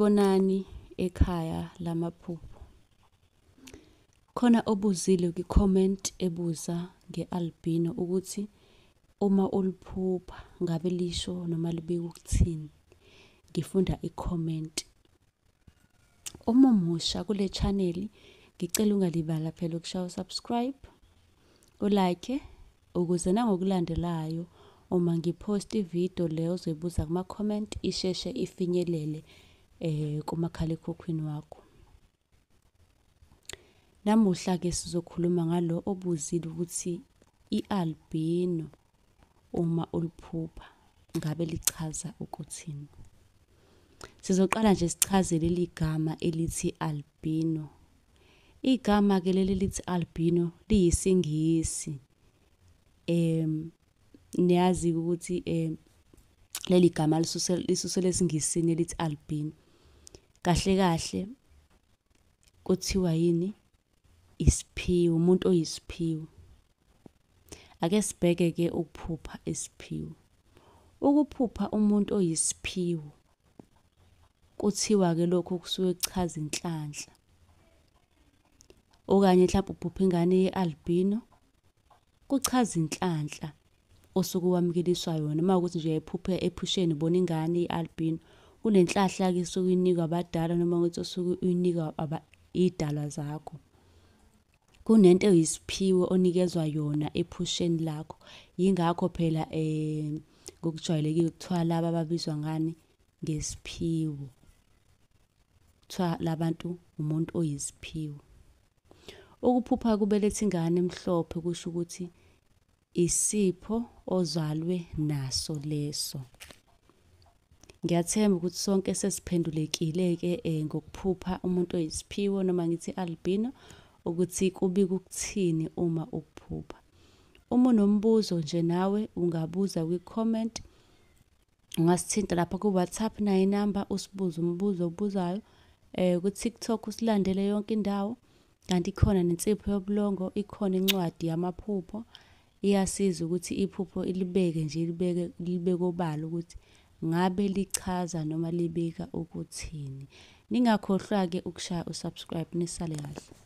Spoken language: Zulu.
Sanibonani ekhaya lamaphupho. Khona obuzile kwi-comment ebuza nge-albino ukuthi uma uliphupha ngabe lisho noma libika ukuthini? Ngifunda i-comment. Uma umusha kule channel, ngicela ungalibala phela ukushaya u-subscribe, u-like, ukuze nangokulandelayo uma ngiphosta ividiyo le ozoyibuza kuma-comment isheshe ifinyelele kumakhalekhukhwini wakho. Namuhla-ke sizokhuluma ngalo obuzile ukuthi i-albino uma uliphupha ngabe lichaza ukuthini. Sizoqala nje sichaze leli gama elithi albino. Igama-ke leli lithi albino liyisiNgisi. Niyazi ukuthi leli gama lisuselwa esiNgisini elithi albino. Kahle kahle kuthiwa yini? Isiphiwo, umuntu oyisiphiwo. Ake sibheke-ke ukuphupha isiphiwo. Ukuphupha umuntu oyisiphiwo, kuthiwa-ke lokho kusuke kuchaza inhlanhla. Okanye mhlampe uphupha ingane ye-albino, kuchaza inhlanhla osuke wamukeliswa yona. Uma kuwukuthi nje uyayiphupha ephusheni ubona ingane ye-albino, kunenhlahla-ke esuke uyinikwa abadala noma ukuthi osuke uyinikwa iy'dalwa zakho. Kunento eyisiphiwo onikezwa yona ephusheni lakho. Yingakho phela ngokujwayelekile kuthiwa laba ababizwa ngani? Ngesiphiwo. Kuthiwa labantu umuntu oyisiphiwo. Ukuphupha kubeletha ingane emhlophe kusho ukuthi isipho ozalwe naso leso. Ngiyathemba ukuthi sonke sesiphendulekile-ke ngokuphupha umuntu oyisiphiwo noma ngithi albino ukuthi kubika ukuthini uma ukuphupha. Uma unombuzo nje nawe ungabuza kwi-comment, ungasithinta lapha ku-WhatsApp nayo inamba usibuze umbuzo owubuzayo, ku-TikTok usilandele yonke indawo. Kanti ikhona nensipho yobulongo, ikhona incwadi yamaphupho. Iyasiza ukuthi iphupho ilibeke nje ilibeke obala ukuthi ngabe lichaza noma libika ukuthini. Ningakhohlwa-ke ukushaya u-subscribe, nisale kahle.